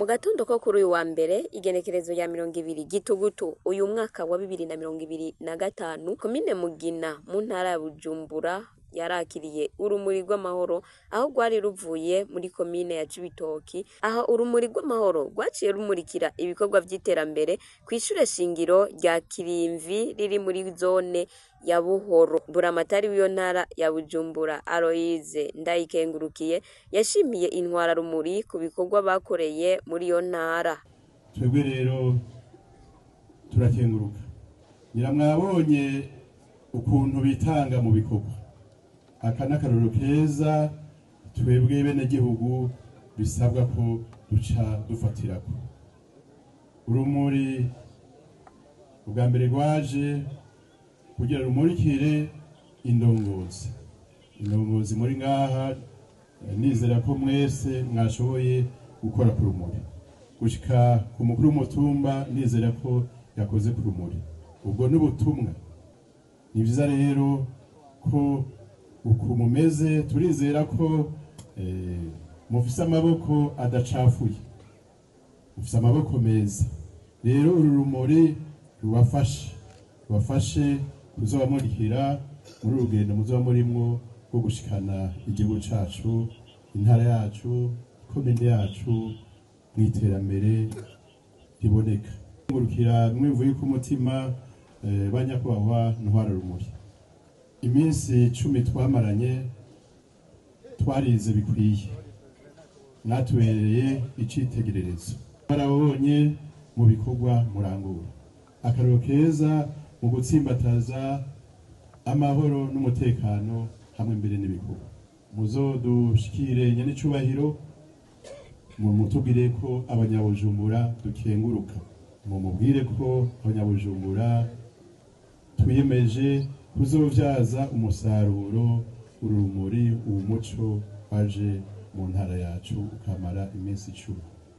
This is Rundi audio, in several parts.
Mu gatondo ko kuri uyu wa mbere, igenekerezo rya 20 Gitugutu uyu mwaka wa 2025, komine Mugina mu ntara ya Bujumbura yarakiriye urumuri rw'amahoro aho rwari ruvuye muri komine ya Cibitoki, aho urumuri rw'amahoro rwaciye rumurikira ibikorwa vy'iterambere kw'ishure shingiro rya Kirimvi riri muri zone ya Buhoro. Buramatari w'iyo ntara ya Bujumbura, Aloyize Ndayikengurukiye, yashimiye intwararumuri ku bikorwa bakoreye muri iyo ntara. Twebwe rero turakenguruka, nyiramwabonye ukuntu bitanga mu bikorwa. Aka n'akarorero keza twebwe benegihugu bisabwa ko duca dufatirako. Urumuri ubwa mbere rwaje kugira rumurikire indongozi. Indongozi muri ngaha, nizera ko mwese mwashoboye gukora ku rumuri. Gushika ku mukuru w'umutumba, nizera ko yakoze ku rumuri. Ubwo n'ubutumwa. Ni vyiza rero ko uku mumeze, turizera ko mufise amaboko adacafuye, mufise amaboko meza. Rero uru rumuri rubafashe kuzobamurikira muri urugendo muzoba murimwo rwo gushikana igihugu cacu, intara yacu, ikomine yacu mw'iterambere riboneka. Ngurukira mwivuye ku mutima, banyakubahwa ntwara rumuri. Iminsi 10 twamaranye twarize bikwiye, mwatubereye icitegererezo, barabonye mu bikorwa murangura akararo keza mu gutsimbataza amahoro n'umutekano hamwe mbere n'ibikorwa. Muzodushikire nyen'icubahiro, mumutubwire ko abanyabujumbura dukenguruka, mumubwire ko abanyabujumbura twiyemeje kuzovyaza umusaruro urumuri uwo muco waje mu ntara yacu ukamara iminsi 10.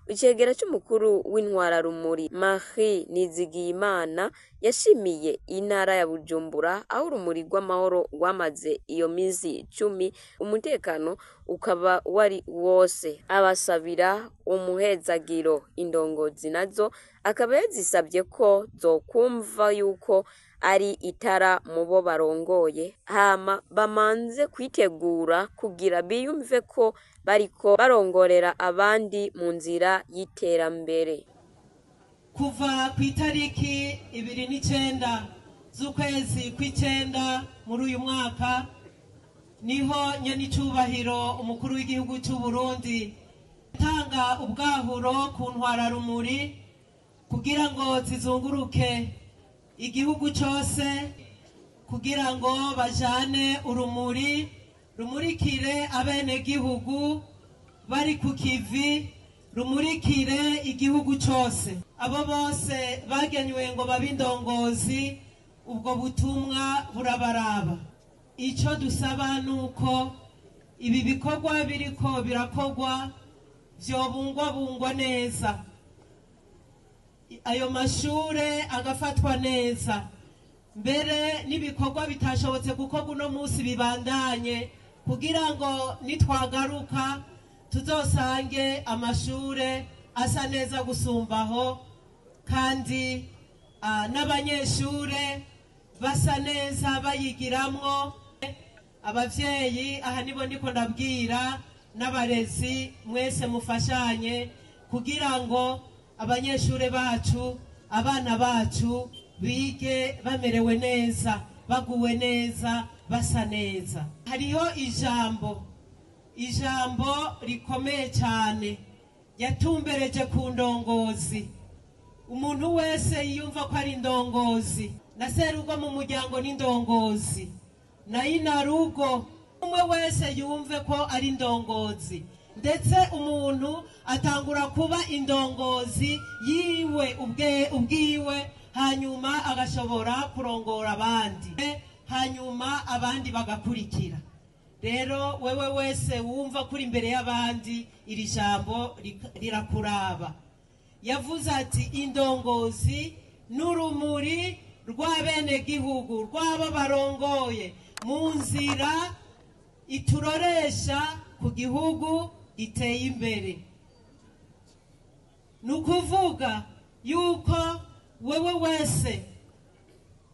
Icegera c'umukuru w'intwararumuri, Marie Nizigiyimana, yashimiye intara ya Bujumbura aho urumuri rw'amahoro rwamaze iyo minsi 10, umutekano ukaba wari wose, abasabira umuhezagiro. Indongozi nazo akaba yazisabye ko zokumva yuko ari itara mu bo barongoye, hama bamanze kwitegura kugira biyumve ko bariko barongorera abandi mu nzira y'iterambere. Kuva ku itariki 29 z'ukwezi kw'icenda muri uyu mwaka, niho nyenicubahiro umukuru w'igihugu c'u Burundi atanga ubwahuro ku ntwararumuri kugira ngo zizunguruke igihugu cose, kugira ngo bajane urumuri rumurikire abenegihugu bari ku kivi, rumurikire igihugu cose. Abo bose bagenywe ngo babe indongozi, ubwo butumwa burabaraba. Ico dusaba nuko ibi bikorwa biriko birakorwa vyobungwabungwa neza, ayo mashure agafatwa neza, mbere n'ibikorwa bitashobotse gukorwa uno munsi bibandanye, kugira ngo nitwagaruka tuzosange amashure asa neza gusumbaho, kandi n'abanyeshure basa neza bayigiramwo. Abavyeyi aha nibo ndiko ndabwira, n'abarezi mwese mufashanye kugira ngo abanyeshure bacu, abana bacu bige bamerewe neza, baguwe neza, basa neza. Hariho ijambo rikomeye cyane yatumbereje ku ndongozi. Umuntu wese yiyumva ko ari indongozi, na serugo mu muryango n'indongozi, na inarugo, umwe wese yumve ko ari indongozi. Ndetse umuntu atangura kuba indongozi yiwe ubwiwe, hanyuma agashobora kurongora abandi, hanyuma abandi bagakurikira. Rero wewe wese wumva kuri imbere y'abandi, iri jambo rirakuraba. Yavuze ati indongozi n'urumuri rw'abenegihugu, rw'abo barongoye mu nzira ituroresha ku gihugu giteye imbere. Ni ukuvuga yuko wewe wese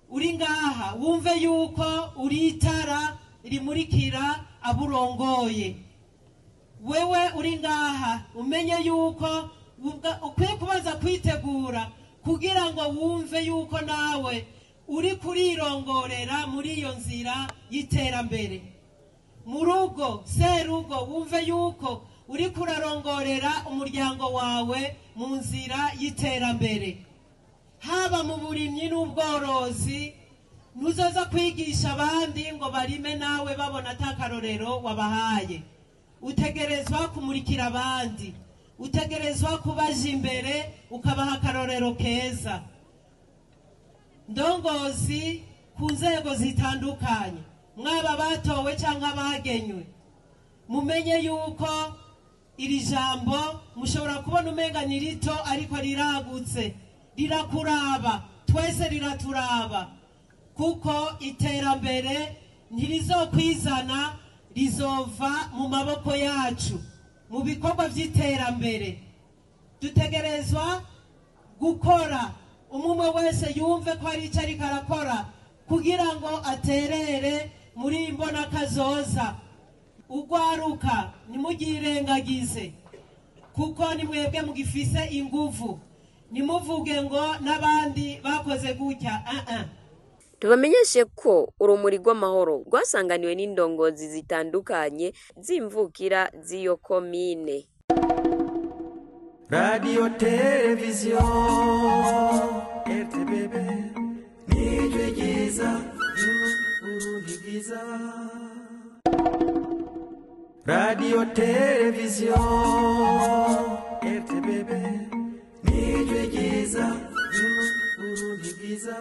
uri ngaha wumve yuko uri itara rimurikira aburongoye. Wewe uri ngaha umenye yuko ukwiye kubanza kwitegura kugira ngo wumve yuko nawe uri kurirongorera muri iyo nzira y'iterambere. Mu rugo serugo wumve yuko uri kurarongorera umuryango wawe mu nzira y'iterambere. Haba mu burimyi n'ubworozi, ntuzoza kwigisha abandi ngo barime nawe babona atakarorero wabahaye. Utegerezwa kumurikira abandi, utegerezwa kubaja imbere ukabaha akarorero keza. Ndongozi ku nzego zitandukanye, mwaba batowe cyangwa abagenywe, mumenye yuko iri jambo mushobora kubona umenga ni rito ariko riragutse, rirakuraba twese, riraturaba, kuko iterambere ntirizokwizana, rizova mu maboko yacu. Mu bikorwa by'iterambere dutegerezwa gukora, umwe wese yumve ko hari icyo ariko arakora kugira ngo aterere muri imbona kazoza. Ugwaruka ntimugirengagize, kuko ni mwebwe mugifise inguvu. Nimuvuge ngo n'abandi bakoze gutya. Tubamenyeshe ko urumuri rw'amahoro rwasanganiwe n'indongozi zitandukanye z'imvukira z'iyo komine. Radio Televiziyo RTBB, nijwi ryiza ry'Uburundi bwiza. Radio Televiziyo RTBB, nijwi ryiza ry'Uburundi bwiza.